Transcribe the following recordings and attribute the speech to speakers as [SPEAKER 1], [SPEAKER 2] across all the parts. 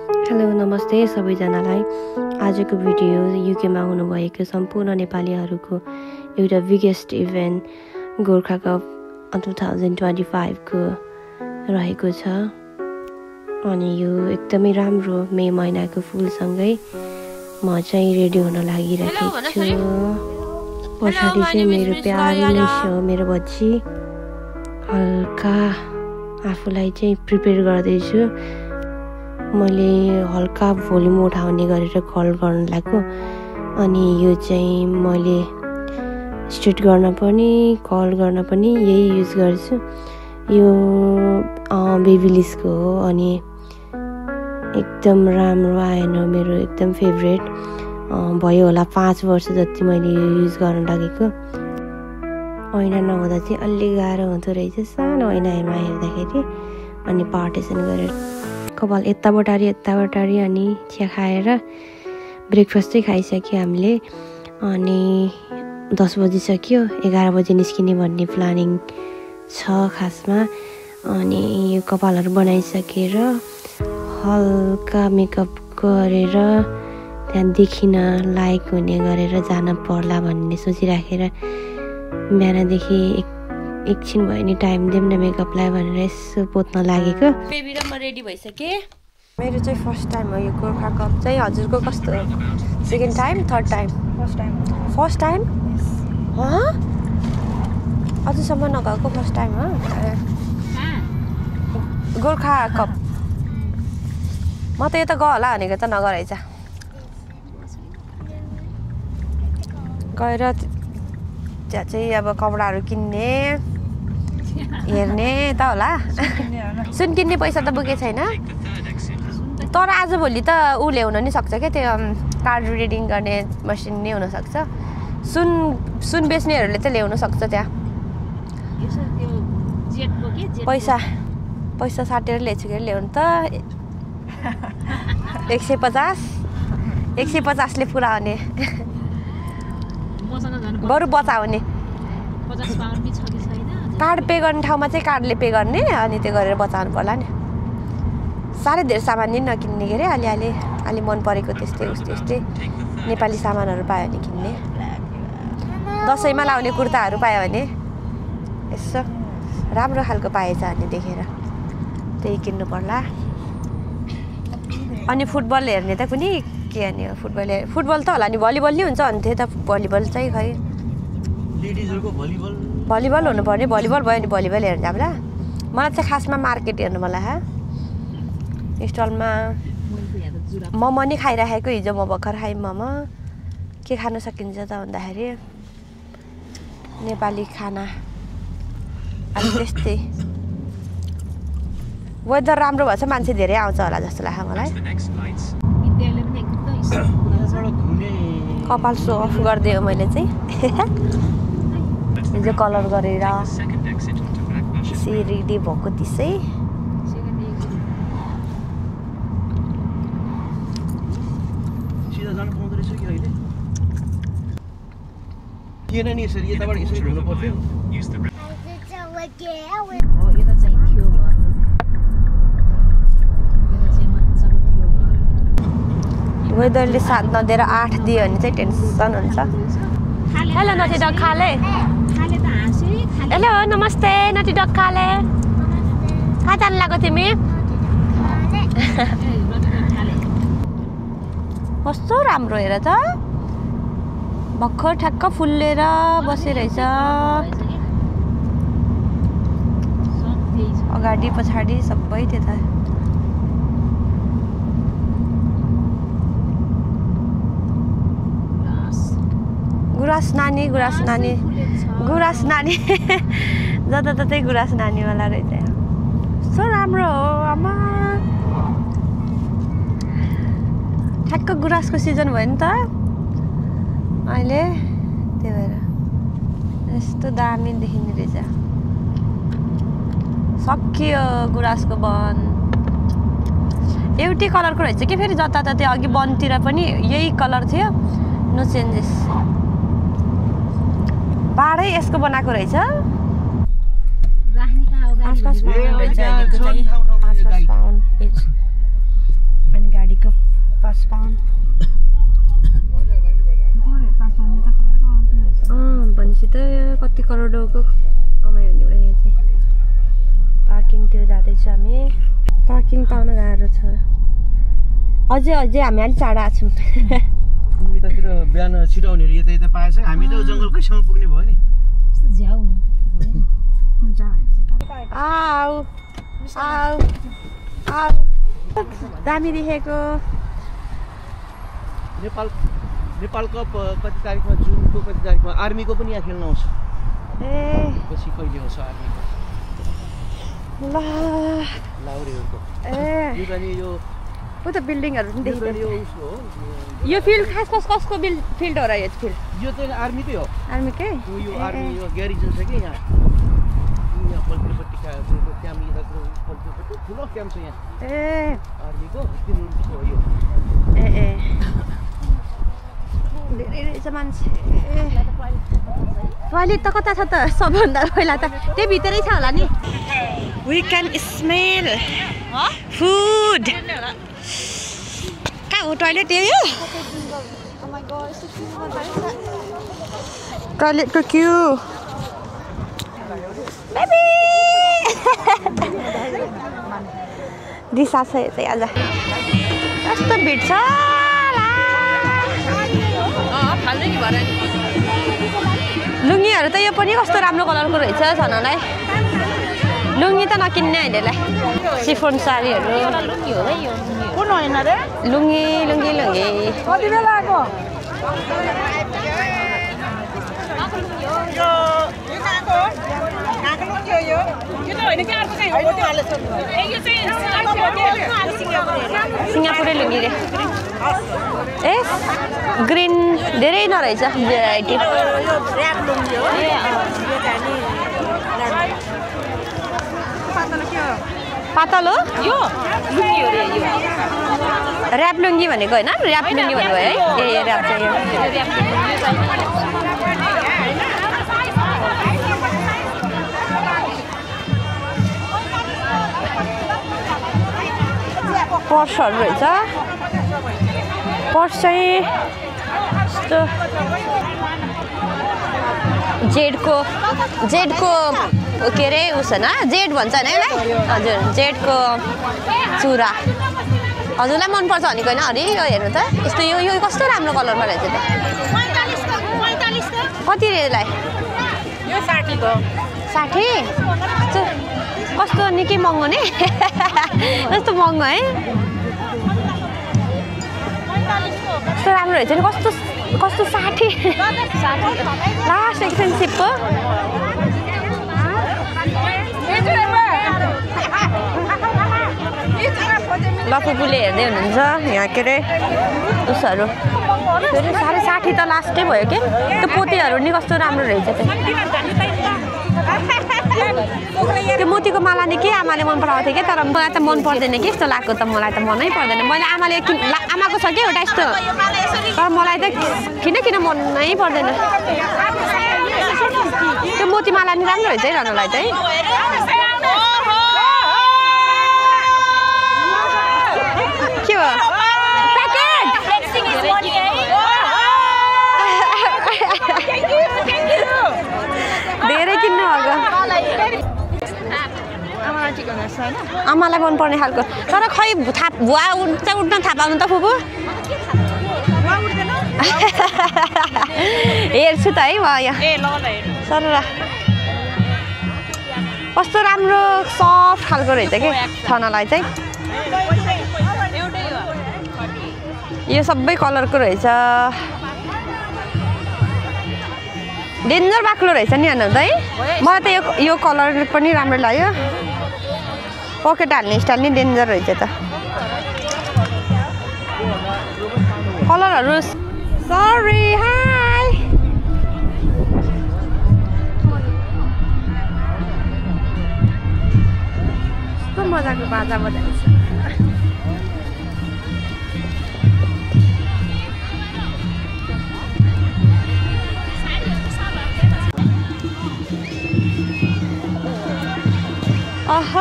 [SPEAKER 1] Hello नमस्ते सबैजनालाई। आजको भिडियो युकेमा हुनुभएको सम्पूर्ण नेपालीहरूको एउटा बिगेस्ट इभेन्ट गोर्खा कप 2025 को रहेको छ। अनि यो एकदमै राम्रो मे महिनाको फुलसँगै म चाहिँ रेडी हुन लागिरहेको छु। पछाडि चाहिँ मेरो प्यारो निस्यो मेरो बच्ची हल्का आफूलाई चाहिँ प्रिपेयर गर्दैछु। मैले हल्का भोल्युम उठाउने गरेर कल गर्न लाग्यो। अनि यो चाहिँ मैले स्ट्रेट गर्न पनि कल गर्न पनि यही युज गर्छु। यो बेबिलिसको हो अनि एकदम राम्रो आएन, मेरो एकदम फेभरेट भयो होला। 5 वर्ष जति मैले यो युज गर्न लागेको। ऐना नहुँदा चाहिँ अलि गाह्रो हुँदो रहेछ सानो ऐनामा हेर्दाखेरि। अनि पार्टिसन गरेर कपाल यता बटारी अनि चिया खाएर ब्रेकफास्ट चाहिँ खाइसक्यो हामीले। अनि 10 बजिसक्यो, 11 बजे निस्किने भन्ने प्लानिङ छ खासमा। अनि यो कपालहरू बनाइसकेर हल्का मेकअप गरेर त्यहाँ देखिन लायक हुने गरेर जान पर्ला भन्ने सोचिराखेर बिहानदेखि एकछिन भयो नि टाइम दिउँ न मेकअपलाई भनेर यसो पोत्न लागेको। बेबी र म रेडी भइसकेँ। मेरो चाहिँ फर्स्ट टाइम हो यो गोर्खा कप चाहिँ। हजुरको कस्तो? Second time, third time? First time अझसम्म नगएको फर्स्ट टाइम हो गोर्खा कप। म त यता गयो होला भनेको त नगएर रहेछ। गएर त्यहाँ चाहिँ अब कपडाहरू किन्ने हेर्ने त होला। सुन किन्ने पैसा त बोकेको छैन, तर आजभोलि त ऊ ल्याउन नि सक्छ क्या, त्यो कार्ड रिडिङ गर्ने मसिन नै हुनसक्छ। सुन बेच्नेहरूले त ल्याउन सक्छ त्यहाँ। पैसा साटेर ल्याएको छु ल्याउनु त 150ले पुरा हुने, बरु बचाउने। कार्ड पे गर्ने ठाउँमा चाहिँ कार्डले पे गर्ने अनि त्यो गरेर बचाउनु पर्ला नि। साह्रै धेरै सामान नि नकिन्ने के अरे, अलि मन परेको त्यस्तै नेपाली सामानहरू पायो भने किन्ने। दसैँमा लाउने कुर्ताहरू पायो भने यसो राम्रो खालको पाएछ भने देखेर त्यही किन्नु पर्ला। अनि फुटबल हेर्ने त कुनै के हेर्ने हो? फुटबल त होला नि, भलिबल नि हुन्छ भने त भलिबल चाहिँ खै भलिबल हुनु पर्ने। भलिबल भयो नि भलिबल हेर्नु जाउँला। मलाई चाहिँ खासमा मार्केट हेर्नु मलाई स्टलमा मोमो नि खाइराखेको। हिजो म भर्खर खाएँ मोमो। के खान सकिन्छ त भन्दाखेरि नेपाली खाना अनि त्यस्तै। वेदर राम्रो भएछ मान्छे धेरै आउँछ होला जस्तो लाग्छ मलाई। कपाल सो अफ गरिदिएँ हो मैले चाहिँ हिजो कलर गरेर रेडी भएको त्यसै। वेदरले साथ नदिएर 8 दियो भने चाहिँ टेन्सन हुन्छ। हेलो नटी डग खाले। हेलो नमस्ते नटी डग खाले। कहाँ जानु लाग्यो तिमी? कस्तो राम्रो हेर त, भर्खर ठ्याक्क फुल्लेर बसिरहेछ। अगाडि पछाडि सबै त्यता। गुराँस नानी जताततै गुराँस नानीवाला रहेछ। कस्तो राम्रो हो आमा। ठ्याक्क गुराँसको सिजन भयो नि त अहिले, त्यही भएर यस्तो दामी देखिने रहेछ। सकियो गुराँसको वन। एउटै कलरको रहेछ कि फेरि जताततै। अघि वनतिर पनि यही कलर थियो, नो चेन्जेस। बाडै यसको बनाएको रहेछ। आसपास पाउन्ड रहेछ अहिलेको चाहिँ, आसपास पाउन्ड। अनि पाउन्ड भनेपछि त कति करोडको कमाइ हुने भयो यहाँ चाहिँ पार्किङतिर जाँदैछु हामी पार्किङ पाउन गाह्रो छ अझै हामी अलिक टाढा छौँ
[SPEAKER 2] यतातिर बिहान छिटो आउने यता पाएछ हामी त जङ्गलकै छेउमा पुग्ने भयो नि
[SPEAKER 1] आऊ दामी देखेको
[SPEAKER 2] नेपाल कप कति तारिकमा जुनको कति तारिकमा आर्मीको पनि यहाँ खेल्न आउँछ पछि कहिले आउँछ आर्मीको लाउरेहरूको यो पनि यो
[SPEAKER 1] त बिल्डिङहरु पनि देखिन्छ यो फिल्ड खास कसको फिल्ड हो र यो फिल्ड
[SPEAKER 2] यो चाहिँ आर्मीकै हो
[SPEAKER 1] आर्मीकै
[SPEAKER 2] यो आर्मी यो ग्यारेजन छ कि यहाँ पल्टीपट्टिका क्याम्प यताको पल्टीपट्टि ठुलो क्याम्प छ यहाँ आर्मीको हो यो धेरै रहेछ मान्छे
[SPEAKER 1] टोयलेट त कता छ त सबभन्दा पहिला त त्यही भित्रै छ होला नि वी क्यान स्मेल फुड कहाँ हो टोयलेट यो टोयलेटको क्यू बेबी दिशा छ यतै आज कस्तो भिड छ लुङ्गीहरू त यो पनि कस्तो राम्रो कलरको रहेछ छनलाई लुङ्गी त नकिन्ने अहिलेलाई सिफोन साडीहरू लुङ्गी लुङ्गी लुङ्गी
[SPEAKER 3] कति बेला आएको
[SPEAKER 1] सिङ्गापुरे लुङ्गी रे ए ग्रिन धेरै नरहेछ भेराइटी पातलो यो लुङ्गी हो रे यो ऱ्याप लुङ्गी भनेको होइन ऱ्याप लुङ्गी भनेको है ए ऱ्याप चाहिँ पर्सहरू रहेछ पर्स चाहिँ यस्तो जेडको के अरे उस होइन जेड भन्छ होइन यसलाई हजुर जेडको चुरा हजुरलाई मनपर्छ भनेको होइन अरे यो हेर्नु त यस्तो यो कस्तो राम्रो कलरमा रहेछ त कति रे यसलाई
[SPEAKER 3] यो 60 को
[SPEAKER 1] 60 कस्तो निकै महँगो नि कस्तो महँगो है कस्तो राम्रो रहेछ नि कस्तो 60 लास्ट एक्सपेन्सिभ पो लपुपुले हेर्दै हुनुहुन्छ यहाँ के अरे उसहरू फेरि 60 त लास्टै भयो कि त्यो पोतेहरू नि कस्तो राम्रो रहेछ त्यो मोतीको माला नि के आमाले मन पराएको थियो कि तर मलाई त मन पर्दैन कि यस्तो लाग्यो त मलाई त मनै पर्दैन मैले आमाको छ कि एउटा यस्तो तर मलाई त किन मनै पर्दैन त्यो मोती माला नि राम्रो रहेछ है रनलाई चाहिँ के हो धेरै किन्नु भएको आमालाई मनपर्ने खालको तर खै भुवा उठ्न थाहा पाउनु त फुपू हेर्छु त है म यहाँ सर कस्तो राम्रो सफ्ट खालको रहेछ कि छनलाई चाहिँ यो सबै कलरको रहेछ डेन्जर बाक्लो रहेछ नि हेर्नु त है मलाई त यो कलर पनि राम्रो लाग्यो पकेट हाल्ने स्टाइल नि डेन्जर रहेछ त कलरहरू सरी हाई कस्तो मजाको बाजा बजाउँछ अह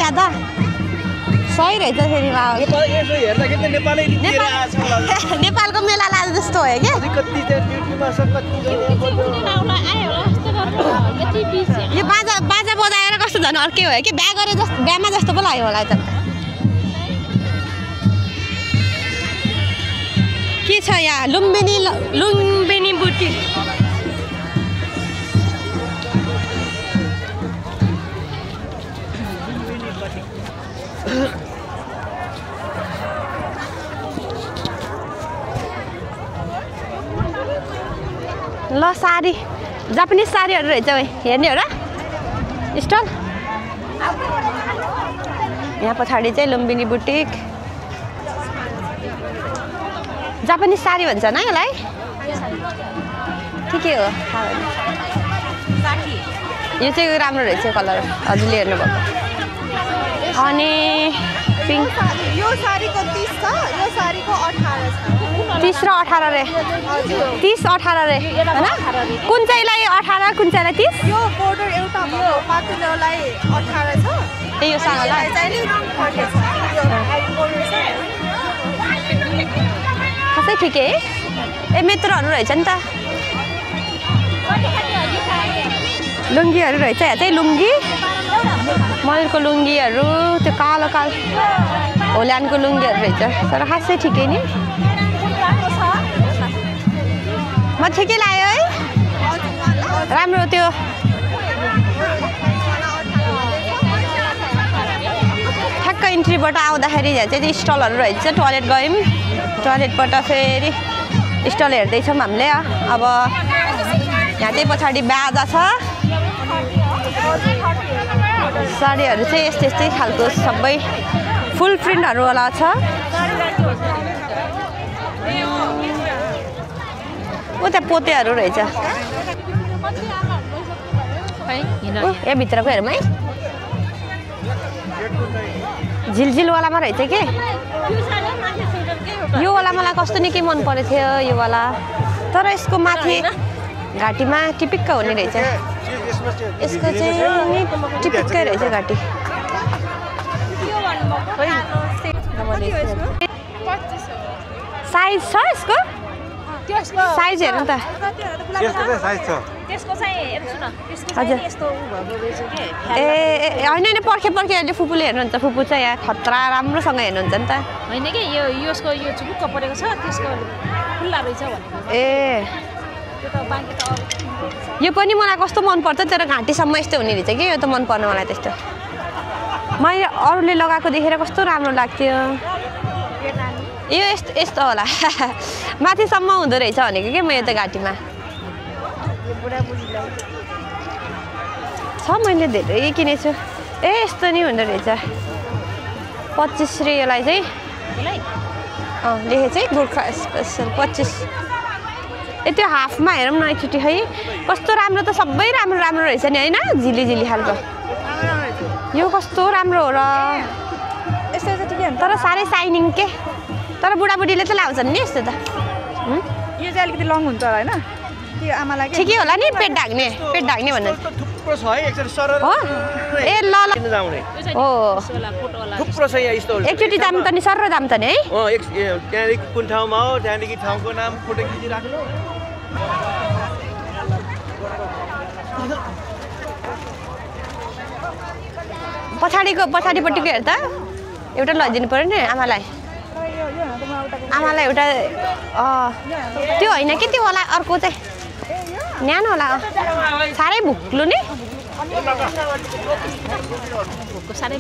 [SPEAKER 1] यादा 100 सही रहेछ फेरि
[SPEAKER 2] नेपाल यसो हेर्दाखेरि त नेपालै लिएर आछ होला
[SPEAKER 1] नेपालको मेला लाज जस्तो हो के
[SPEAKER 2] कति चाहिँ ड्युटीमा छ कति
[SPEAKER 1] यो बाजा बजाएर कस्तो झन् अर्कै हो कि बिहा गरे जस्तो बिहामा जस्तो पो लाग्यो होला त के छ यहाँ लुम्बिनी बुटिक ल साडी जापानिज साडीहरू रहेछ हेर्ने हो र स्टल यहाँ पछाडि चाहिँ लुम्बिनी बुटिक जापानिज साडी भन्छ न यसलाई के हो यो चाहिँ राम्रो रहेछ कलर हजुरले हेर्नुभएको अनि पिङ्क
[SPEAKER 3] यो साडीको 30 छ यो साडीको 18 छ
[SPEAKER 1] 30 र 18 रे 30 18 रे हैन कुन चाहिँलाई 18 कुन चाहिँलाई 30
[SPEAKER 3] यो बोर्डर एउटा भयो पातलोलाई 18 छ
[SPEAKER 1] ए यो सानोलाई
[SPEAKER 3] चाहिँ 40 छ यो हाई बोर्डर छ
[SPEAKER 1] खासै ठिकै ए मेत्रोहरू रहेछ नि त लुङ्गीहरू रहेछ यहाँ चाहिँ लुङ्गी मलको लुङ्गीहरू त्यो कालो होल्यान्डको लुङ्गीहरू रहेछ तर खासै ठिकै नि म ठिकै लाग्यो है राम्रो त्यो ठ्याक्क इन्ट्रीबाट आउँदाखेरि यहाँ चाहिँ स्टलहरू रहेछ टोयलेट गयौँ टोयलेटबाट फेरि स्टल हेर्दैछौँ हामीले अब यहाँ चाहिँ पछाडि बाजा छ साडीहरू चाहिँ यस्तै खालको सबै फुल प्रिन्टहरू वाला छ उता पोतेहरू रहेछ यहाँ भित्रको हेरौँ है झिलझिलवालामा रहेछ के यो वाला मलाई कस्तो निकै मन परेको थियो यो वाला तर यसको माथि घाँटीमा टिपिक्क हुने रहेछ यसको चाहिँ नि टिपिक्कै रहेछ घाँटी साइज छ यसको साइज हेर्नु त हजुर ए होइन पर्खे अहिले फुपूले हेर्नुहुन्छ फुपू चाहिँ यहाँ खतरा राम्रोसँग हेर्नुहुन्छ नि त
[SPEAKER 4] होइन कि यसको यो चुक्क परेको छ त्यसको खुल्ला रहेछ भनेको
[SPEAKER 1] ए यो पनि मलाई कस्तो मन पर्छ तर घाँटीसम्म यस्तो हुने रहेछ कि यो त मन पर्छ मलाई त्यस्तो मैले अरूले लगाएको देखेर कस्तो राम्रो लाग्थ्यो यो यस्तो होला माथिसम्म हुँदो रहेछ भनेको कि म यो त घाँटीमा छ मैले धेरै किनेछु ए यस्तो नि हुँदो रहेछ 25 रे यसलाई चाहिँ लेखेँ चाहिँ गोर्खा स्पेसल 25 ए त्यो हाफमा हेरौँ न एकचोटि है कस्तो राम्रो त सबै राम्रो रहेछ नि होइन झिली खालको यो कस्तो राम्रो हो र तर साह्रै साइनिङ के तर बुढाबुढीले चाहिँ लाउँछन् नि यस्तो त
[SPEAKER 3] यो चाहिँ अलिकति लङ हुन्छ होइन त्यो आमालाई
[SPEAKER 1] ठिकै होला नि पेट ढाक्ने भन्नु
[SPEAKER 2] थुप्रो छ है एकचोटि सरर
[SPEAKER 1] हो ए ल हो
[SPEAKER 2] थुप्रो छ यहाँ यस्तो
[SPEAKER 1] एकचोटि दाम त नि सरर दाम त नि है
[SPEAKER 2] त्यहाँदेखि कुन ठाउँमा हो त्यहाँदेखि ठाउँको नाम फोटो खिचिराख्नु
[SPEAKER 1] पछाडिपट्टिको हेर त एउटा लैदिनु पर्यो नि आमालाई एउटा त्यो होइन कि त्यो होला अर्को चाहिँ न्यानो होला साह्रै भुक्लु नि साह्रै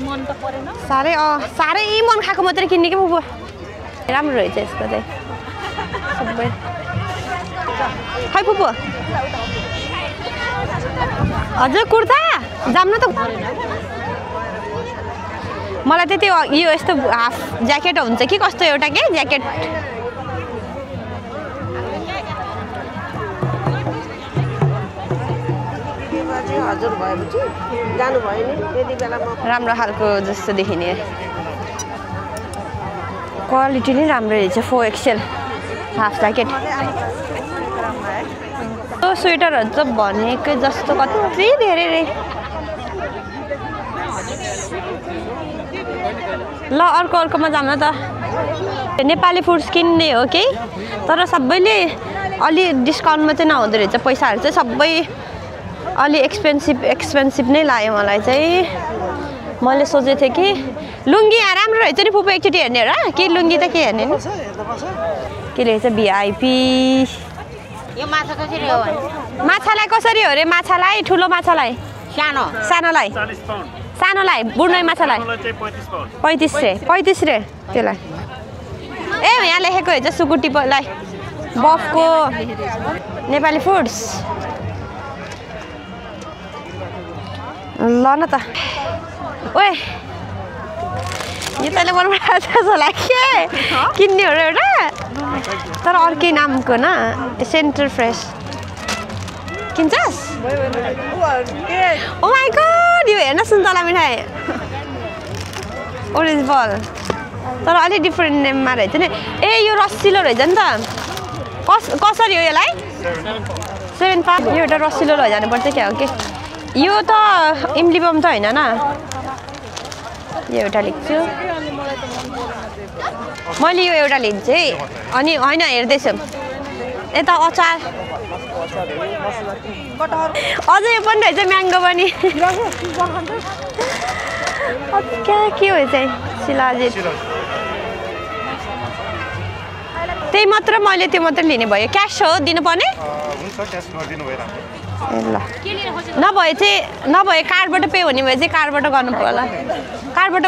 [SPEAKER 1] मन खाएको मात्रै किन्ने कि फुपू राम्रो रहेछ यसको चाहिँ सबै खै फुपू हजुर कुर्ता जाम्न त मलाई चाहिँ त्यो यो यस्तो हाफ ज्याकेट हुन्छ कि कस्तो एउटा के ज्याकेट
[SPEAKER 3] हजुर भएपछि जानु भयो नि त्यति बेला म
[SPEAKER 1] राम्रो खालको जस्तो देखिने क्वालिटी नै राम्रो रहेछ 4XL हाफ ज्याकेट त्यो स्वेटरहरू त भनेको जस्तो कति धेरै ल अर्कोमा जाऊँ न त नेपाली फुड्स किन्ने हो कि तर सबैले अलि डिस्काउन्टमा चाहिँ नहुँदो रहेछ पैसाहरू चाहिँ सबै अलि एक्सपेन्सिभ नै लाग्यो मलाई चाहिँ मैले सोचेको थिएँ कि लुङ्गी राम्रो रहेछ नि फुपू एकचोटि हेर्ने हो र कि लुङ्गी त के हेर्ने नि के रहेछ भिआइपी
[SPEAKER 3] यो माछा कसरी हो
[SPEAKER 1] माछालाई कसरी हो अरे माछालाई ठुलो माछालाई सानोलाई बुढ्नै माछालाई 35 रे त्यसलाई ए यहाँ लेखेको हेर्छ सुकुटीलाई बफको नेपाली फुड्स ल न त ओए यो तैँले मनपराएको जस्तो लाग्यो किन्ने हो र एउटा तर अर्कै नामको न सेन्टर फ्रेस किन्छस् ओ माई गॉड यो हेर्न सुन्तला मिठाई ओरेन्ज बल तर अलि डिफ्रेन्ट नेममा रहेछ नि ए यो रसिलो रहेछ नि त कसरी हो यसलाई 7 पाउन्ड यो एउटा रसिलो लैजानुपर्छ क्या हो कि यो त इमली बम त होइन न यो एउटा लेख्छु मैले यो एउटा लिन्छु है अनि होइन हेर्दैछु यता अचार अझ यो पनि रहेछ म्याङ्गो पनि के हो चाहिँ शिलाजित त्यही मात्र मैले त्यो मात्र लिने भयो क्यास हो दिनुपर्ने ल नभए कार्डबाट पे हुने भए चाहिँ कार्डबाट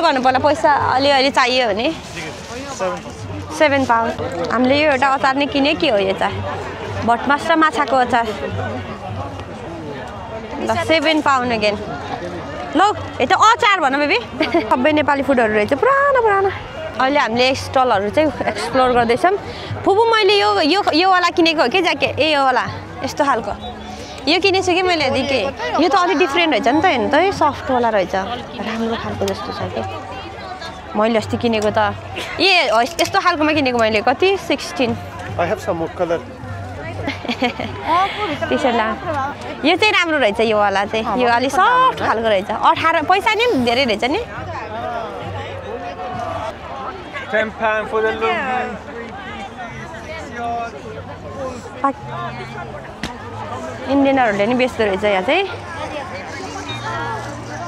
[SPEAKER 1] गर्नु पर्ला पैसा अलिअलि चाहियो भने 7 पाउन्ड हामीले यो एउटा अचार नै किने के हो यो चाहिँ भटमास र माछाको अचार ल 7 पाउन्ड अगेन ल यता अचार भन बेबी सबै नेपाली फुडहरू रहेछ पुरानो अहिले हामीले स्टलहरू चाहिँ एक्सप्लोर गर्दैछौँ फुपू मैले यो वाला किनेको हो कि ज्याकेट यो वाला यस्तो खालको यो किनेछु कि मैले के यो त अलिक डिफ्रेन्ट रहेछ नि त हेर्नु त सफ्टवाला रहेछ राम्रो खालको जस्तो छ कि मैले अस्ति किनेको त यस्तो खालकोमा किनेको मैले कति 16 टी-सर्ट यो चाहिँ राम्रो रहेछ यो वाला चाहिँ यो अलि सफ्ट खालको रहेछ 18 पैसा नि धेरै रहेछ नि
[SPEAKER 5] 10 pounds for the
[SPEAKER 1] इन्डियनहरूले नि बेच्दो रहेछ यहाँ चाहिँ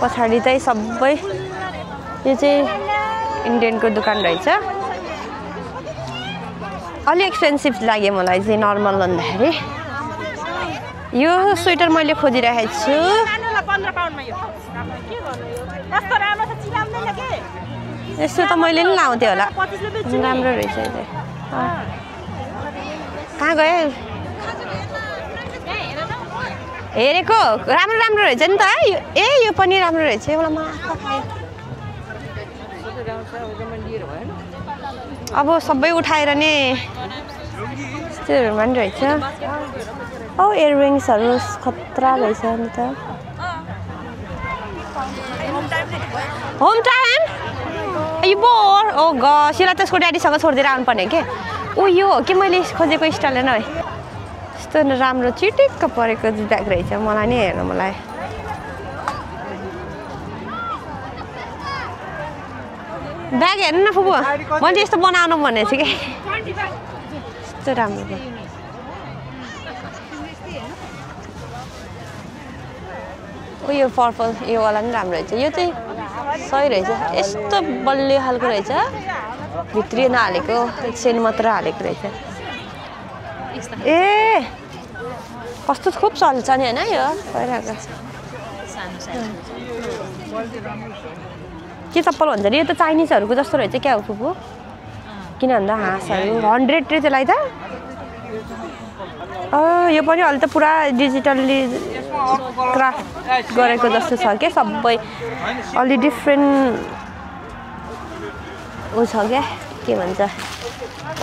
[SPEAKER 1] पछाडि चाहिँ सबै यो चाहिँ इन्डियनको दोकान रहेछ अलि एक्सपेन्सिभ लाग्यो मलाई चाहिँ नर्मल भन्दाखेरि यो स्वेटर मैले खोजिरहेको छु यस्तो त मैले नि लाउँथेँ होला राम्रो रहेछ यो चाहिँ कहाँ गयो हेरेको राम्रो रहेछ नि त यो पनि राम्रो रहेछ एउटा माछा खायो अब सबै उठाएर नि यस्तोहरूमा नि रहेछ औ इयररिङ्सहरू खतरा रहेछ नि त होम टाइम यो बोर ओ गस यसलाई त्यसको ड्याडीसँग छोडिदिएर आउनुपर्ने के ऊ यो हो कि मैले खोजेको स्टाइल नै यस्तो राम्रो चिटिक्क परेको ब्याग रहेछ मलाई नि हेर्नु मलाई ब्याग हेर्नु न फुपू मैले यस्तो बनाउनु भनेको छु कि यस्तो राम्रो यो पर्पल यो वाला नि राम्रो रहेछ यो चाहिँ सही रहेछ यस्तो बलियो खालको रहेछ भित्री नहालेको सेन मात्र हालेको रहेछ ए कस्तो खुब चल्छ नि होइन यो भइरहेको के चप्पल भन्छ नि यो त चाइनिजहरूको जस्तो रहेछ क्या हो फुपू किन भन्दा हाँसहरू 100 रे त्यसलाई त यो पनि अहिले त पुरा डिजिटल्ली क्राफ्ट गरेको जस्तो छ क्या सबै अलि डिफ्रेन्ट ऊ छ क्या के भन्छ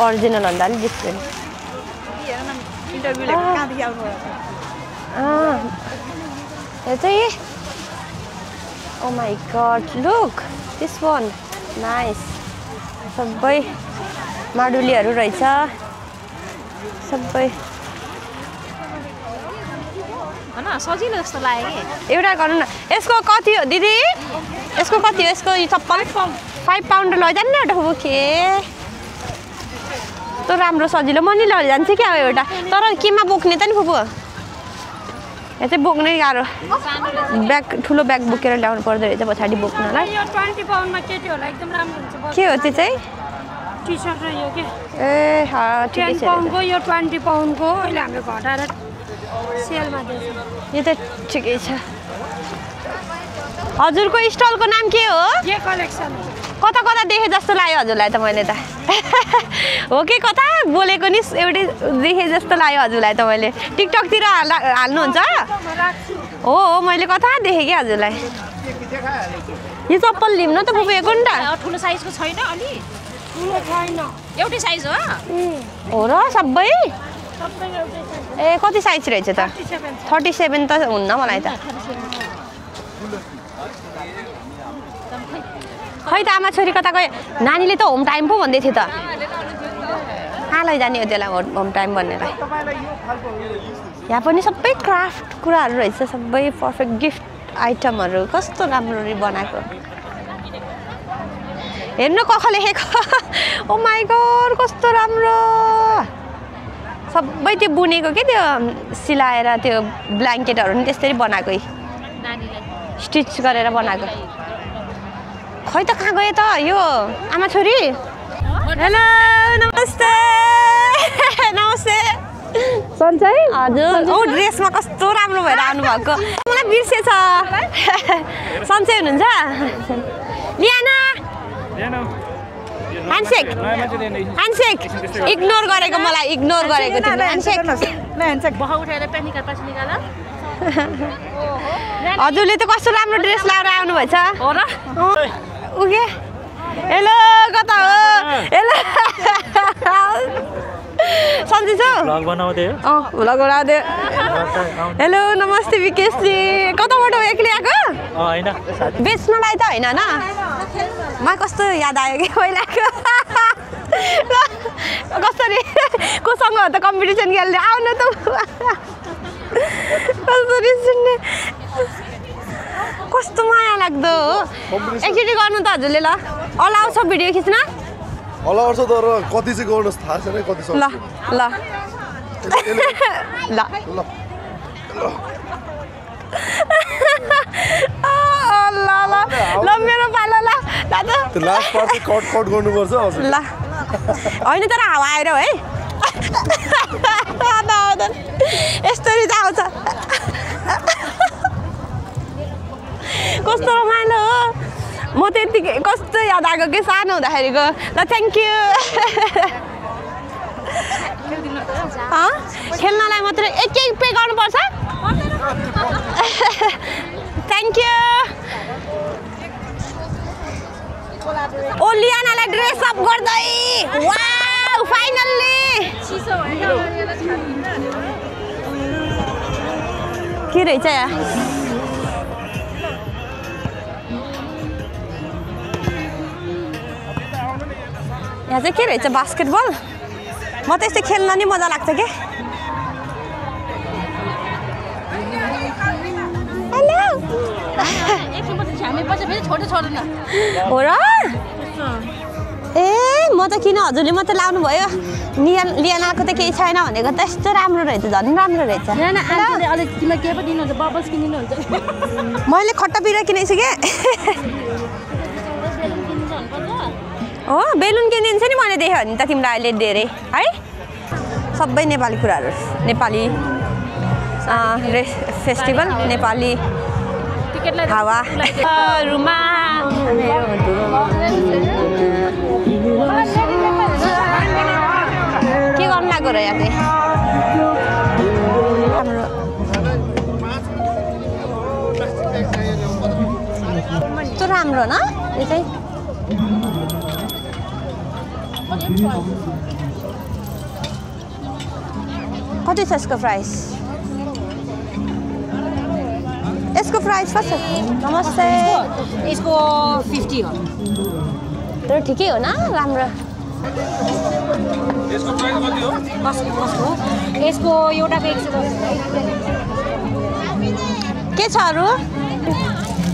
[SPEAKER 1] ओरिजिनल भन्दा अलिक डिफ्रेन्ट यो चाहिँ oh my god look this one nice सबै माडुलीहरू रहेछ सबै
[SPEAKER 4] हैन सजिलो जस्तो लाग्यो कि
[SPEAKER 1] एउटा गर्नु न यसको कति हो दिदी यसको कति हो यसको यो चप्पल 5 पाउन्ड लैजानु न एउटा बोके त राम्रो सजिलो म नि लैजान्छ क्या एउटा तर केमा बोक्ने त नि फुपू यहाँ चाहिँ बोक्नै गाह्रो ब्याग ठुलो ब्याग बोकेर ल्याउनु पर्दो रहेछ पछाडि बोक्नलाई
[SPEAKER 4] यो 20 पाउन्डमा केटी होला एकदम राम्रो हुन्छ
[SPEAKER 1] के हो त्यो चाहिँ
[SPEAKER 4] टी-शर्ट र यो के
[SPEAKER 1] ए ठिकै
[SPEAKER 4] 10
[SPEAKER 1] छ
[SPEAKER 4] पाउन्डको यो 20 पाउन्डको अहिले हामीले घटाएर सेलमा दिन्छ
[SPEAKER 1] यो त ठिकै छ हजुरको स्टलको नाम के हो
[SPEAKER 4] के कलेक्सन
[SPEAKER 1] कता कता देखे जस्तो लाग्यो हजुरलाई त मैले त हो कि कता बोलेको नि एउटै देखे जस्तो लाग्यो हजुरलाई त मैले टिकटकतिर हाल्नुहुन्छ हो मैले कता देखेँ कि हजुरलाई यो चप्पल लिउँ न त पुगेको नि त
[SPEAKER 4] ठुलो साइजको छैन अलि ठुलो छैन एउटै साइज हो
[SPEAKER 1] र सबै ए कति साइज रहेछ त 37 त हुन्न मलाई त खै त आमा छोरी कता गयो नानीले त होम टाइम पो भन्दै थियो त कहाँ लैजाने हो त्यसलाई होम टाइम भन्नेलाई यहाँ पनि सबै क्राफ्ट कुराहरू रहेछ सबै पर्फेक्ट गिफ्ट आइटमहरू कस्तो राम्ररी बनाएको हेर्नु कख लेखेको ओ माई गॉड कस्तो राम्रो सबै त्यो बुनेको के त्यो सिलाएर त्यो ब्ल्याङ्केटहरू नि त्यसरी बनाएकै स्टिच गरेर बनाएको खै त कहाँ गयो त यो आमा छोरी हेलो नमस्ते नमस्ते सन्चै हजुर ओ ड्रेसमा कस्तो राम्रो भएर आउनुभएको मलाई बिर्सेछ सन्चै हुनुहुन्छ लियाना ह्यान्डसेक ह्यान्डसेक इग्नोर गरेको मलाई इग्नोर गरेको थियो ह्यान्डसेक
[SPEAKER 4] बह उठाएर पनि निकाल पछि निकाल
[SPEAKER 1] हजुरले त कस्तो राम्रो ड्रेस लगाएर आउनुभएछ
[SPEAKER 4] हो र
[SPEAKER 1] उके हेलो कता हो हेलो सन्चै छ
[SPEAKER 5] भ्लग बनाउँदै
[SPEAKER 1] हो भ्लग बनाउँदै हेलो नमस्ते विकेशजी कताबाट हो एक्लै आएको
[SPEAKER 5] हैन
[SPEAKER 1] बेच्नलाई त होइन न मलाई कस्तो याद आयो कि पहिलाको कसरी कोसँग हो त कम्पिटिसन खेल्ने आउनु त कसरी सुन्ने कस्तो माया लाग्दो हो एकचोटि गर्नु त हजुरले ल अलाउ छ भिडियो खिच्न
[SPEAKER 6] अलाउ छ तर कति चाहिँ गर्नुहोस् थाहा छैन कति सक्छ
[SPEAKER 1] ल ल ल ल मेरो पालो ल
[SPEAKER 6] त्यो लास्ट पार्ट चाहिँ कट कट गर्नुपर्छ हजुर
[SPEAKER 1] ल होइन तर हावा आएर है यस्तरी चाहिँ आउँछ कस्तो रमाइलो हो म त्यतिकै कस्तो याद आएको कि सानो हुँदाखेरिको ल थ्याङ्क यू खेल्नलाई मात्रै एक पे गर्नुपर्छ थ्याङ्क यू ओ लियानालाई ड्रेस अप गर्दै वाउ फाइनल्ली के रहेछ यहाँ यहाँ चाहिँ के रहेछ बास्केटबल म त यस्तै खेल्न नि मजा लाग्छ के हेलो हो र ए म त किन हजुरले मात्रै लाउनु भयो लियानाको त केही छैन भनेको त यस्तो राम्रो रहेछ झन् राम्रो रहेछ मैले खट्टा पिरो किनेछु के हो बेलुन किनिदिन्छ नि मैले देखेँ भने त तिमीलाई अहिले धेरै है सबै नेपाली कुराहरू नेपाली फेस्टिभल नेपाली हावा रुमा के गर्नु लाग्यो र यहाँ चाहिँ यस्तो राम्रो न यो चाहिँ कति छ यसको प्राइस यसको प्राइस कति छ नमस्ते
[SPEAKER 4] यसको 50 हो
[SPEAKER 1] तर ठिकै हो न राम्रो
[SPEAKER 4] यसको प्राइस कति हो कसको यसको एउटाको 110
[SPEAKER 1] के छ अरु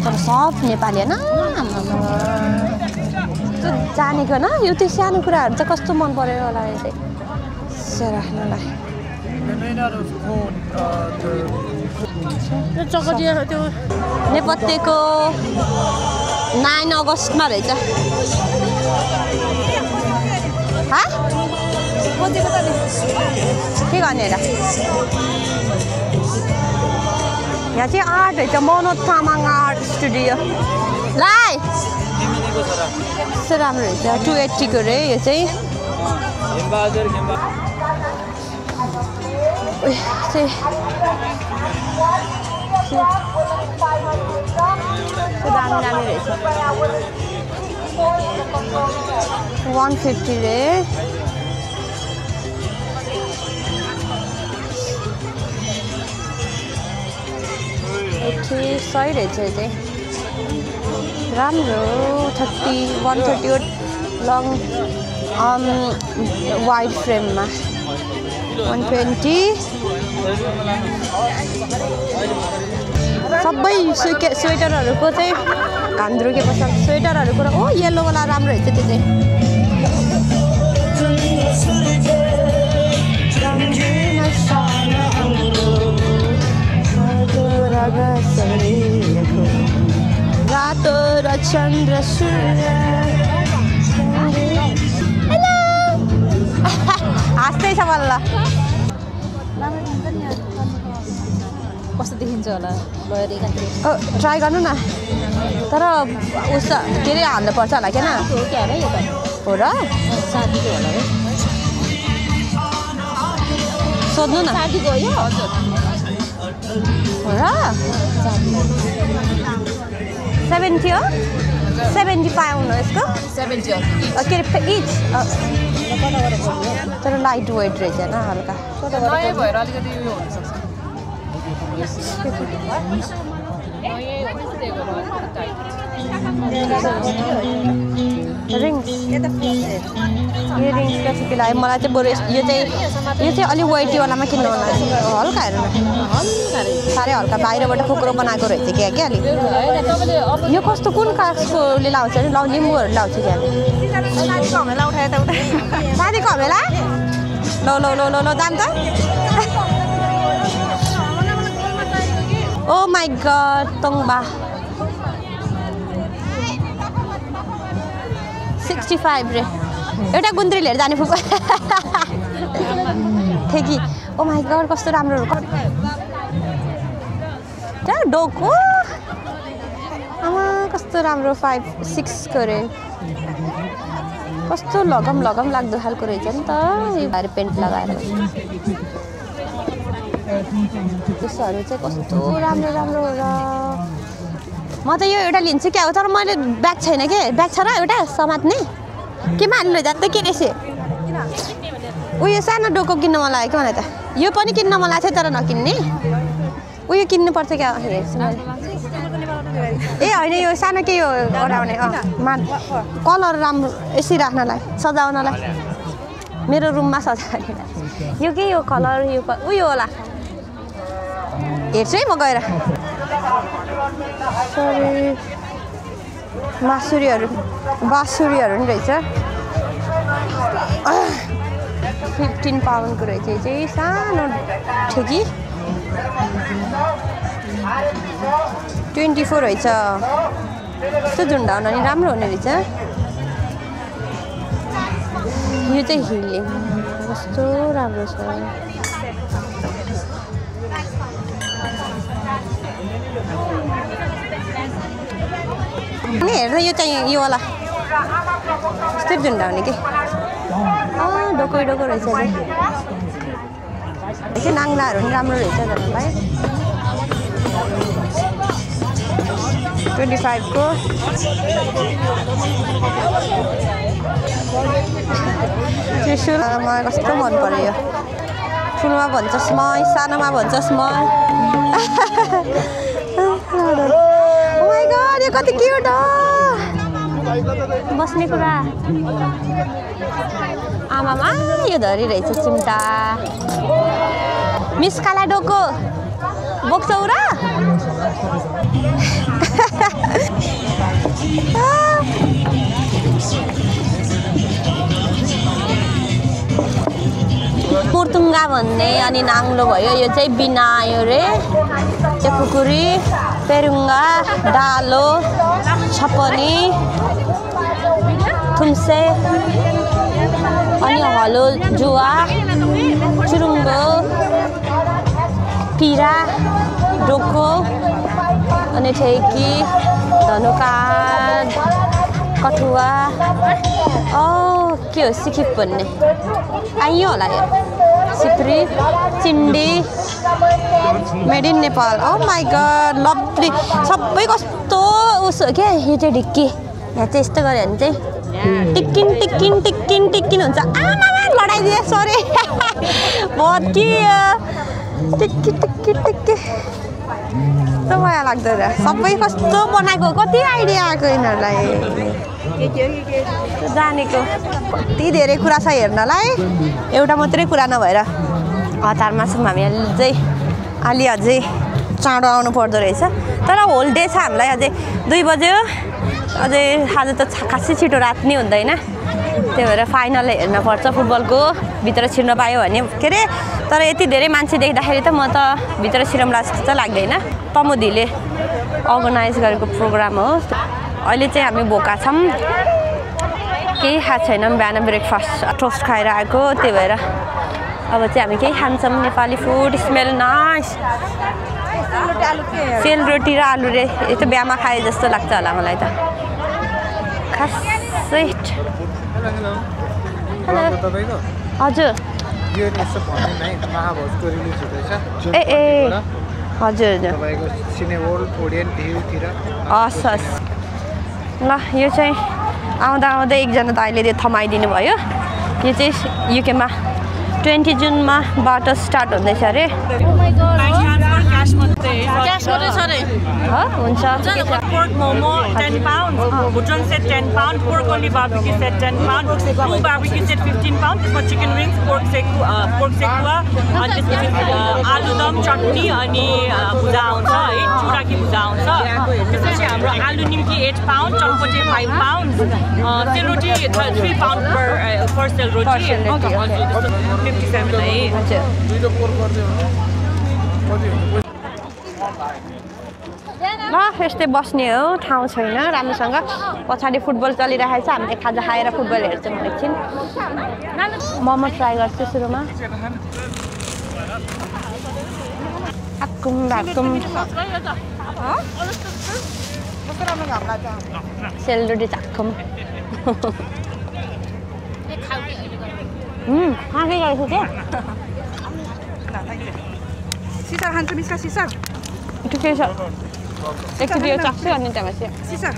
[SPEAKER 1] तर सब नेपाली हैन कस्तो जानेको न यो त्यो सानो कुराहरू चाहिँ कस्तो मन पर्यो होला चाहिँ राख्नलाई नेपथ्यको 9 अगस्टमा रहेछ के गर्ने र यहाँ चाहिँ आर्ट रहेछ मनोज तामाङ आर्ट स्टुडियो लाइ कस्तो राम्रो रहेछ 280 को रे यो चाहिँ दामी दामी रहेछ 150 रे सही रहेछ यो चाहिँ राम्रो 130 लङ वाइड फ्रेममा 120 सबै स्वेटरहरूको चाहिँ घाम धुर्के पछाडि स्वेटरहरूको ओ येल्लो वाला राम्रो रहेछ त्यो चाहिँ रातो र चन्द्र सूर्य हेलो हाँस्दै छ बल्ल
[SPEAKER 4] कस्तो देखिन्छ होला लयर एकातिर
[SPEAKER 1] ट्राई गर्नु न तर उस के अरे हाल्नु पर्छ होला किन हो र
[SPEAKER 4] साथीको होला है
[SPEAKER 1] सोध्नु न
[SPEAKER 4] साथीको यो हजुर
[SPEAKER 1] हो र 70 हो 75 हुनु यसको
[SPEAKER 4] 70
[SPEAKER 1] के अरे इच तर लाइट वेट रहेछ होइन हल्का
[SPEAKER 4] नयाँ भएर अलिकति उयो हुनसक्छ
[SPEAKER 1] रिङ्स यो रिङ्स कतिको लाग्यो मलाई चाहिँ बरु यो चाहिँ अलिक वेटिवालामा किन्नु होला हल्का हेर्नु साह्रै हल्का बाहिरबाट खोक्रो बनाएको रहेछ क्या अलिक यो कस्तो कुन काठकोले लाउँछ नि लिम्बूहरू लाउँछ क्या साथीको हमेला ल जाम त ओ माई गड तोङबा 65 रे एउटा गुन्द्री लिएर जाने फुपा थियो कि ओ माई गड कस्तो राम्रो त्यहाँ डोको आमा कस्तो राम्रो 5-6 को रे कस्तो लगम लाग्दो खालको रहेछ नि त यो भएर पेन्ट लगाएर त्यसहरू चाहिँ कस्तो राम्रो हो र म त यो एउटा लिन्छु क्या हो तर मैले ब्याग छैन के ब्याग छ र एउटा समात्ने केमा हाल्नु जान्छ के रहेछ उयो सानो डोको किन्न मन लाग्यो क्या मलाई त यो पनि किन्न मन लाग्छ तर नकिन्ने उयो किन्नु पर्छ क्या हेर्छु मैले ए होइन यो सानो के यो ओराउने कलर राम्रो यसरी राख्नलाई सजाउनलाई मेरो रुममा सजाउने यो के यो कलर यो उयो होला हेर्छु है म गएर बाँसुरीहरू नि रहेछ 15 पाउन्डको रहेछ यो चाहिँ सानो थियो कि 24 रहेछ यस्तो झुन्डाउन नि राम्रो हुने रहेछ यो चाहिँ हिलले कस्तो राम्रो छ नि हेर्दा यो चाहिँ यो वाला यस्तै झुन्डाउने कि डोको रहेछ चाहिँ नाङ्लाहरू पनि राम्रो रहेछ झन्डै 25 को त्रिशुल मलाई कस्तो मन पर्यो यो ठुलोमा भन्छस् म सानोमा भन्छस् म यो कति क्युट हो बस्ने कुरा आमामा यो धरी रहेछ चिम्टा मिस्काला डोको बोक्छौ र पेरुङ्गा भन्ने अनि नाङ्लो भयो यो चाहिँ बिनायो रे त्यो खुकुरी पेरुङ्गा डालो छपनी थुम्से अनि हलो जुवा चुरुङ्गो पिरा डोको अनि ठेकी धनुकाँड कठुवा के हो सिकिप भन्ने आइयो होला यो सिप्री चिन्डी made in Nepal my God lovely सबै कस्तो उस हो क्या यो चाहिँ ढिक्की यहाँ चाहिँ यस्तो गऱ्यो भने चाहिँ टिक्किन टिक्किन टिक्किन टिक्किन हुन्छ आमामा लडाइदिए सरी भत्की टिक्की टिक्की टिक्की कस्तो माया लाग्दो रहेछ सबै कस्तो बनाएको कति आइडिया आएको यिनीहरूलाई जानेको कति धेरै कुरा छ हेर्नलाई एउटा मात्रै कुरा नभएर हतारमा छौँ हामी अलि अझै चाँडो आउनु पर्दो रहेछ तर होल डे छ हामीलाई अझै 2 बज्यो अझै आज त खासै छिटो रात नै हुँदैन त्यही भएर फाइनल हेर्नुपर्छ फुटबलको भित्र छिर्न पायो भने के अरे तर यति धेरै मान्छे देख्दाखेरि त म त भित्र छिरौँला जस्तो त लाग्दैन तमुदीले अर्गनाइज गरेको प्रोग्राम हो अहिले चाहिँ हामी भोका छौँ केही खाएको छैनौँ बिहान ब्रेकफास्ट टोस्ट खाएर आएको त्यही भएर अब चाहिँ हामी केही खान्छौँ नेपाली फुड स्मेल नाइस सेलरोटी र आलु रे यो त बिहामा खाए जस्तो लाग्छ होला मलाई त खासै हजुर ए हजुर हस् हस् ल यो चाहिँ आउँदा एकजना दाइले त्यो थमाइदिनु भयो यो चाहिँ युकेमा 20 जुनमा बाटो स्टार्ट हुँदैछ अरे हुन्छ
[SPEAKER 7] pork momo 10 pounds, button set 10 pounds, pork only barbecue set 10 pounds, blue barbecue set 15 pounds, त्यसमा chicken wings, pork sekua, अनि त्यसपछि आलु दम चटनी अनि भुजा आउँछ है चुराकी भुजा आउँछ त्यसपछि हाम्रो आलु निम्की 8 pounds, चटपटे 5 pounds, सेलरोटी 3 pounds per सेलरोटी 57 है
[SPEAKER 1] ल यस्तै बस्ने हो ठाउँ छैन राम्रोसँग पछाडि फुटबल चलिरहेको छ हामीले खाजा खाएर फुटबल हेर्छौँ एकछिन मोमो ट्राई गर्छु सुरुमा आकुम भाकुम सेलरोटी चाकुम खाँदै गएको थियो
[SPEAKER 3] सिसार खान्छ मिसका सिसार
[SPEAKER 1] ठिकै छ एकचोटि यो चाख्छु अनि त्यहाँपछि
[SPEAKER 3] सिसार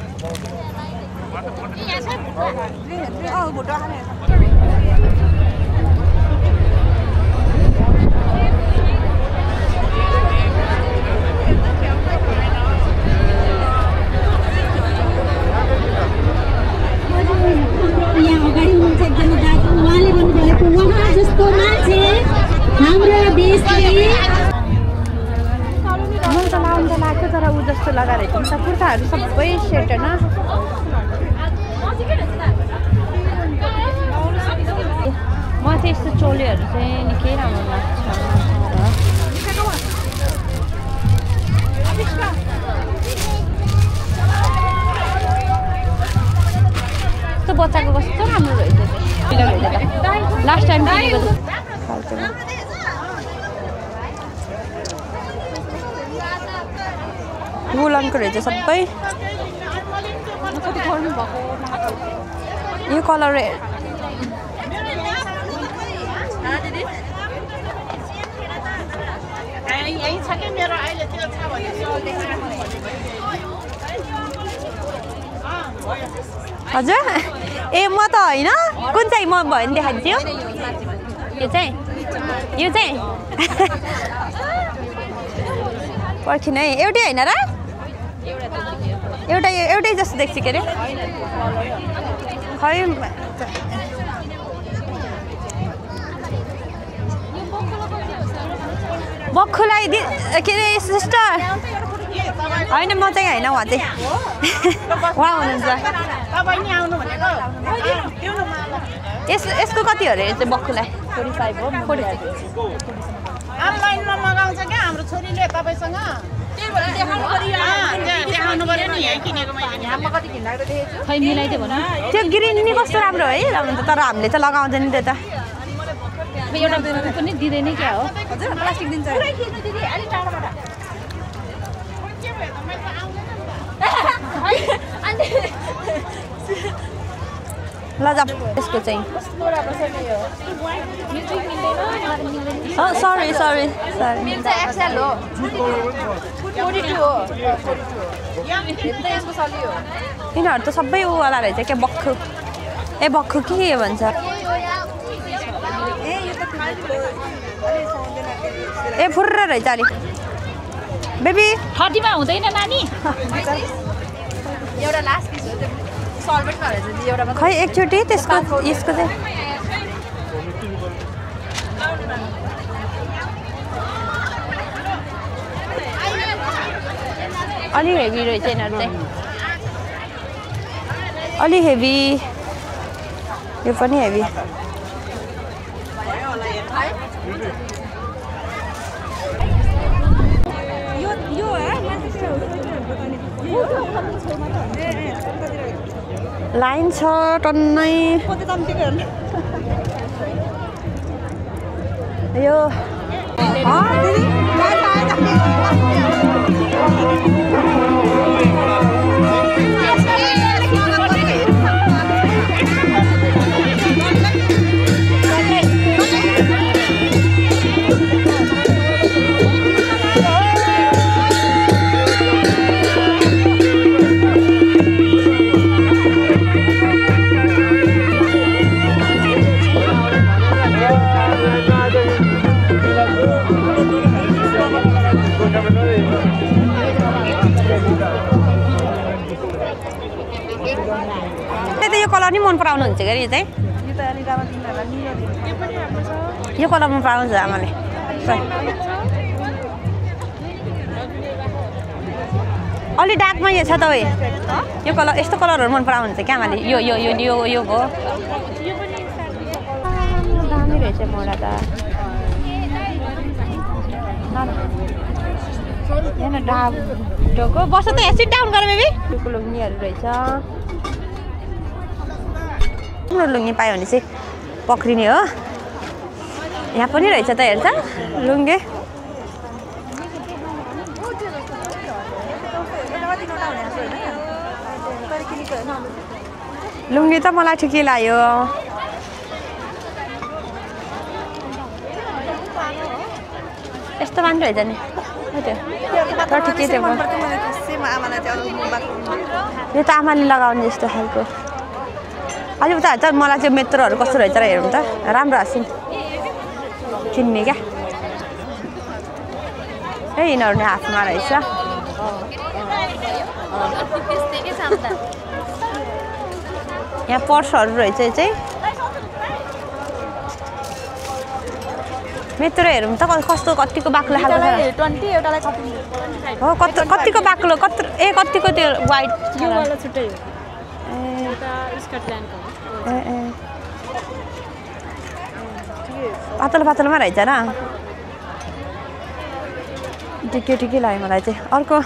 [SPEAKER 8] यहाँ अगाडि हुनुहुन्छ एकदमै दाजु उहाँले भन्नुभएको उहाँ जस्तो मान्छे हाम्रो देशले
[SPEAKER 1] मलाई त लाउनु त लाग्छ तर ऊ जस्तो लगाएर हिँड्छ कुर्ताहरू सबै सेट होइन मलाई चाहिँ यस्तो चोलीहरू चाहिँ निकै राम्रो लाग्छ यस्तो बच्चाको कस्तो राम्रो रहेछ लास्ट टाइम किनेको वुलनको रहेछ सबै यो कलर हजुर ए म त होइन कुन चाहिँ म भयो भने देखाइदिन्छु यो चाहिँ पर्खिन है एउटै होइन र एउटै जस्तो देख्छु के अरे खै बक्खुलाई के अरे सिस्टर होइन म चाहिँ होइन उहाँ चाहिँ उहाँ हुनुहुन्छ यसको कति हो अरे चाहिँ बक्खुलाई
[SPEAKER 7] 45 हो 46
[SPEAKER 3] अनलाइनमा मगाउँछ क्या हाम्रो छोरीले तपाईसँग देखाउनु पर्यो नि है किनेको मैले हाममा कति घिन्लाग्दो देखेछु
[SPEAKER 4] खै मिलाइदियो भन
[SPEAKER 1] त्यो ग्रिन नि कस्तो राम्रो है तर हामीले त लगाउँदैन त्यो त
[SPEAKER 4] एउटा पनि दिँदैन क्या हो
[SPEAKER 3] हजुर प्लास्टिक दिन्छ पुरै खिच्नु दिदी अलि टाढाबाट
[SPEAKER 1] ल जा यसको चाहिँ सरी
[SPEAKER 3] मिल्छ एक्सेल हो 42 हो यसको सलियो
[SPEAKER 1] यिनीहरू त सबै उवाला रहेछ क्या बक्खु ए बक्खु के भन्छ ए फुर्र रहेछ अलि बेबी
[SPEAKER 4] 30 मा हुँदैन नानी
[SPEAKER 3] एउटा लास्ट पिस हो त्यो सल्भेटमा रहेछ दिदी एउटा मात्र
[SPEAKER 1] खै एकचोटि त्यसको यसको चाहिँ अलि हेभी रहेछ यिनीहरू चाहिँ अलि हेभी यो पनि हेभी लाइन छ टन्नै यो यो कलर नि मन पराउनुहुन्छ क्या यो चाहिँ यो कलर मन पराउँछ आमाले अलि डार्कमा यो छ त यो कलर यस्तो कलरहरू मन पराउनुहुन्छ क्या आमाले यो यो यो यो यो हो दामी रहेछ मोडा त हेर्न डाबको बस त यहाँ सिट डाउन गर बेबी लुङ्गीहरू रहेछ राम्रो लुङ्गी पायो भने चाहिँ पक्रिने हो यहाँ पनि रहेछ त हेर्छ लुङ्गे लुङ्गी त मलाई ठिकै लाग्यो यस्तो मान्छे रहेछ नि ठिकै थियो यो त आमाले लगाउने जस्तो खालको अलि उता त मलाई चाहिँ मेट्रोहरू कस्तो रहेछ र हेरौँ त राम्रो हाँस्छौँ किन्ने क्या ए यिनीहरू नि हातमा रहेछ यहाँ पर्सहरू रहेछ यो चाहिँ मेट्रो हेरौँ त कस्तो कतिको बाक्लो खालको हो कतिको बाक्लो कतिको त्यो वाइट
[SPEAKER 4] छुट्टै
[SPEAKER 1] पातलो पातलोमा रहेछ र ठिकै लाग्यो मलाई चाहिँ अर्को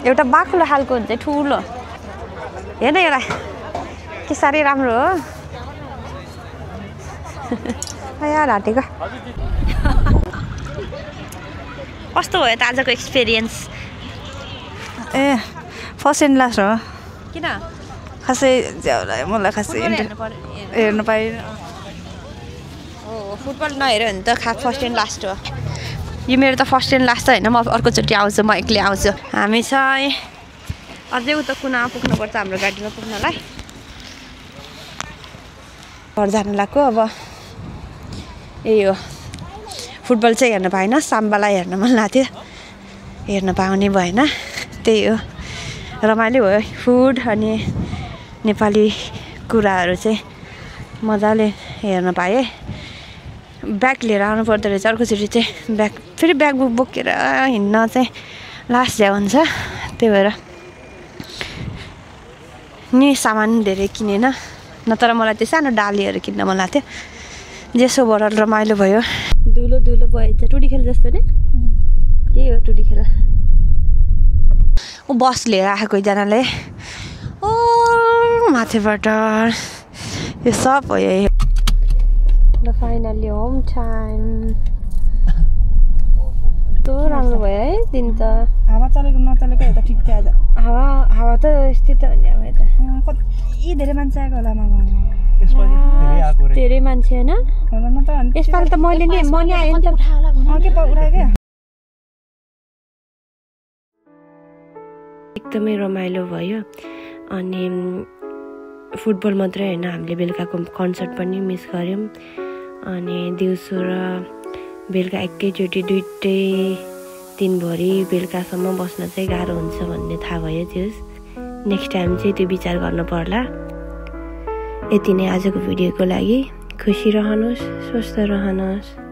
[SPEAKER 1] एउटा बाक्लो खालको हुन्छ ठुलो हेर्न एउटा के साह्रै राम्रो हो यार हाँटेको कस्तो भयो त आजको experience
[SPEAKER 3] A first and last हो
[SPEAKER 1] किन
[SPEAKER 3] खासै मलाई खासै हेर्नु पाएन
[SPEAKER 1] फुटबल नहेऱ्यो भने त फर्स्ट एन्ड लास्ट हो यो मेरो त फर्स्ट एन्ड लास्ट त होइन म अर्कोचोटि आउँछु म एक्लै आउँछु हामी चाहिँ अझै उता कुनामा पुग्नुपर्छ हाम्रो गाडीमा पुग्नलाई घर जानु लाग्यो अब यही हो फुटबल चाहिँ हेर्न पाएन साम्बालाई हेर्न मन लाग्थ्यो हेर्न पाउने भएन त्यही हो रमाइलो भयो फुड अनि नेपाली कुराहरू चाहिँ मजाले हेर्न पाएँ ब्याग लिएर आउनु पर्दो रहेछ अर्कोचोटि चाहिँ ब्याग फेरि ब्याग बोकेर हिँड्न चाहिँ लास्ट झ्या हुन्छ त्यही भएर नि सामान धेरै किनेन नत्र मलाई त्यो सानो डालीहरू किन्न मन लाग्थ्यो
[SPEAKER 9] जेसोबाट रमाइलो भयो
[SPEAKER 1] धुलो धुलो भयो त टुडी खेल जस्तो नि यही हो टुडी खेल
[SPEAKER 9] ऊ बस लिएर आएको एकजनाले ओ माथिबाट यो सब भयो
[SPEAKER 1] ल फाइनल्ली होम टाइम कस्तो राम्रो भयो है दिन त
[SPEAKER 9] हावा चलेको नचलेको यता ठिक थियो आज
[SPEAKER 1] हावा त यस्तै त हो नि अब यता
[SPEAKER 9] कति धेरै मान्छे आएको होला मामा
[SPEAKER 1] धेरै मान्छे होइन यसपालि त मैले नि म नि आएँ नि त एकदमै रमाइलो भयो अनि फुटबल मात्रै होइन हामीले बेलुकाको कन्सर्ट पनि मिस गऱ्यौँ अनि दिउँसो र बेलुका एकैचोटि दुइटै दिनभरि बेलुकासम्म बस्न चाहिँ गाह्रो हुन्छ भन्ने थाहा भयो त्यो नेक्स्ट टाइम चाहिँ त्यो विचार गर्न पर्ला यति नै आजको भिडियोको लागि खुसी रहनुहोस् स्वस्थ रहनुहोस्